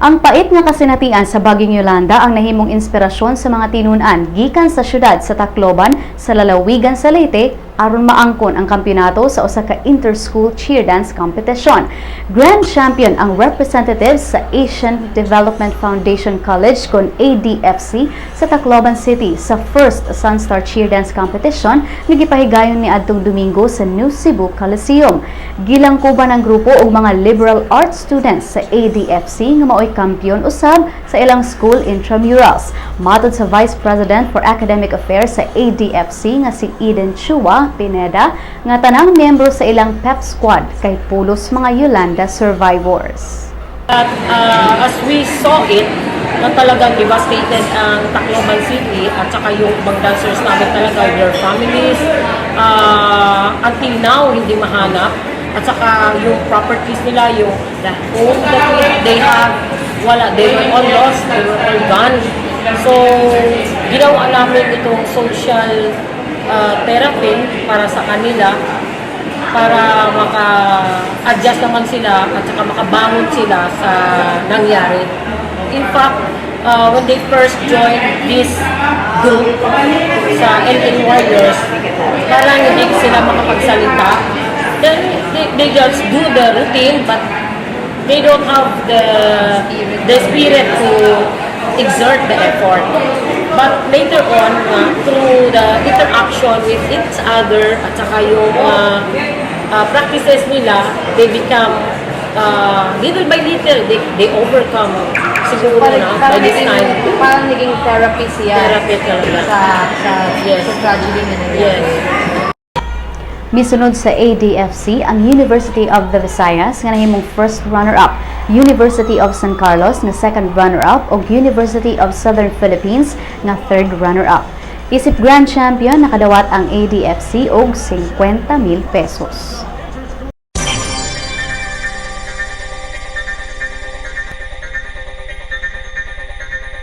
Ang pait nga kasinatian sa Bagyong Yolanda ang nahimong inspirasyon sa mga tinun-an gikan sa syudad sa Tacloban sa lalawigan sa Leyte aron maangkon ang kampeonato sa usa ka inter-school cheer dance competition. Grand champion ang representatives sa Asian Development Foundation College kon ADFC sa Tacloban City sa first Sunstar Cheer Dance Competition nga gipahigayon ni adtong Domingo sa New Cebu Coliseum. Gilangkuban ang grupo og mga liberal arts students sa ADFC nga maoy kampiyon usab sa ilang school intramurals. Matod sa Vice President for Academic Affairs sa ADFC nga si Eden Chua Pineda nga tanang miyembro sa ilang pep squad kay pulos mga Yolanda survivors. At as we saw it, na talagang devastated ang Tacloban City at saka yung ibang dancers namin talaga, their families, until now, hindi mahanap. At saka yung properties nila, yung the home that they have, wala, they were all lost, they were all gone. So, ginawa namin itong social therapy para sa kanila para maka-adjust naman sila at saka makabangon sila sa nangyari. In fact, when they first joined this group sa LA Warriors, parang hindi sila makapagsalita. Then they just do the routine, but they don't have the spirit to exert the effort. But later on, through the interaction with each other at saka yung practices nila, they become little by little, they overcome siguro Parang, na by parang, this naging, time. Parang naging therapy siya Therapy talaga. sa sa tragedy na nangyari. Yes. Misunod sa ADFC ang University of the Visayas nga nahimong first runner-up, University of San Carlos nga second runner-up ug University of Southern Philippines nga third runner-up. Isip grand champion, nakadawat ang ADFC og 50,000 pesos.